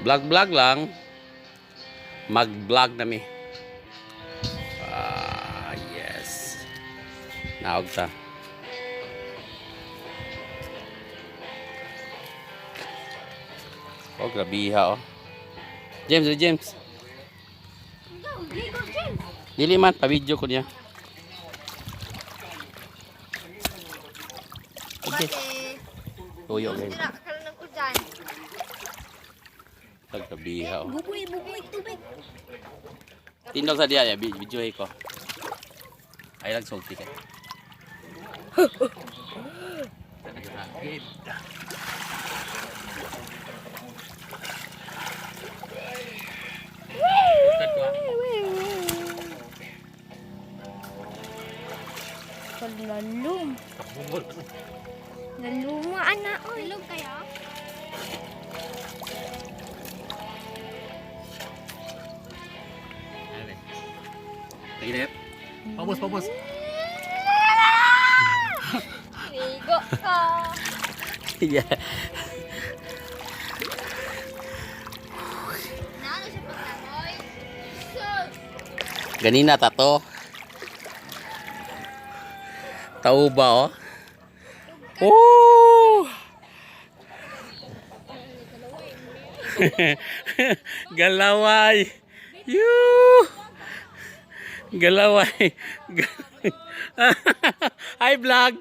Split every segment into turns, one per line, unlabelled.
Vlog-vlog lang. Mag-vlog nami. Ah, yes. Naog ta. Oh, grabiha oh. James, oh, James.
Go, go, James.
Dili man, pa-video ko niya. Okay. Tuyo kayo.
Dira karon ng ujan.
Grabiha oh.
Bubuy, bubuy tubig.
Tindog sa diya, video ko. Ay lang sulti kay.
Kalalum. Naluma ana oy. Nalum kayo?
Tingin. Pabos, pabos.
Ligo ka.
Yeah.
Naano siya paglangoy? Sus!
Ganina tato. Tao ba oh? Oh! Galaway. You. Galaway. Hi, vlog.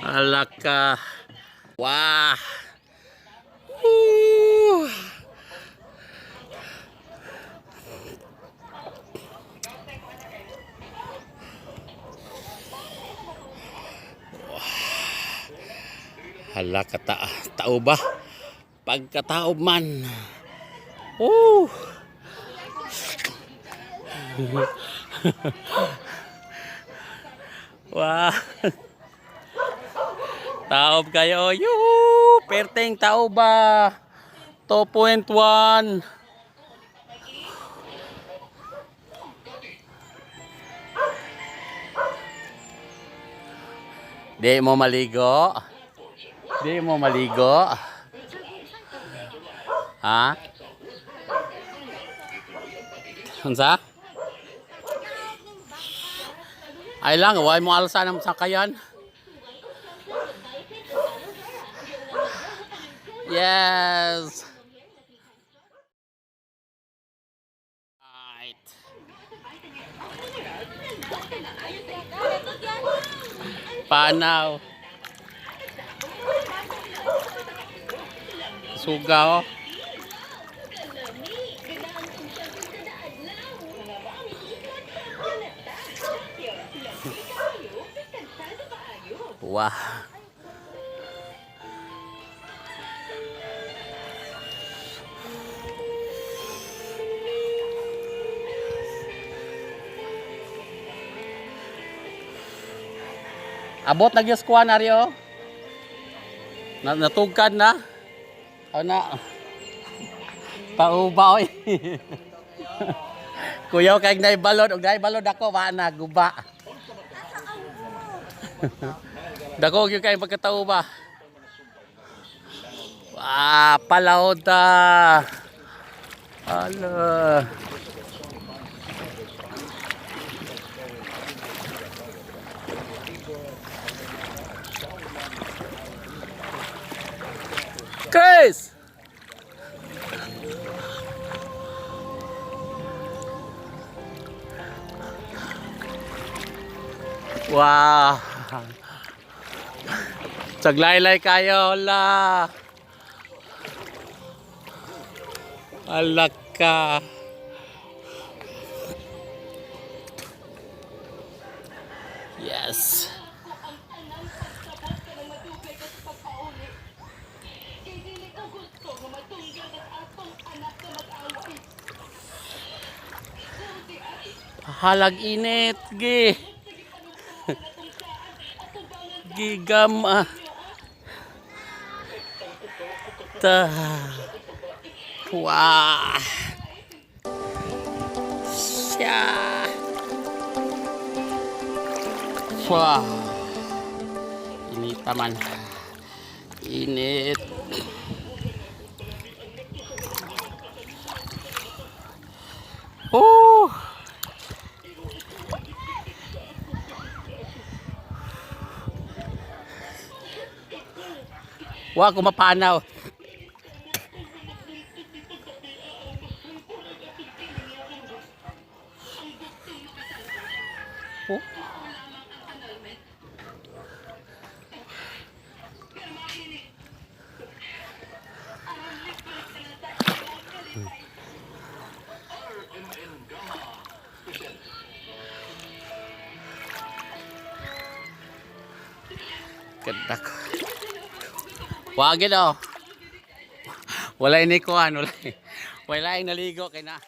Alaka. Wah. Woo. Hala ka ta tao ba? Pagkatao man. Oh. Wow. Taob kayo. Yuhu! Perteng tao ba? 2.1. Di mo maligo? Di mo maligo? Ha? Unsa? Ay lang, why mo alsa ng sakayan? Yes. Right. Panaw. Suga oh. Wow. Abot na gyud kuan ari oh. Na natugkad na. Ana. Pauba oy. Kuyaw kay naibalod og naibalod ako wa na guba. Dako gyud kay pagkatao ba. Ah, palawod ta. Ala. Chris! Wow! Saglaylay kayo, hala! Alak ka! Yes! Halag init, gi. Gigam ah. Ta. Wow. Shit. Yeah. Wow. Init man. Init. Oh. Wa ko mapanaw. Oh. Ganda ko. Wagin oh. Wala ini kuan, wala. Wala yung naligo kay na.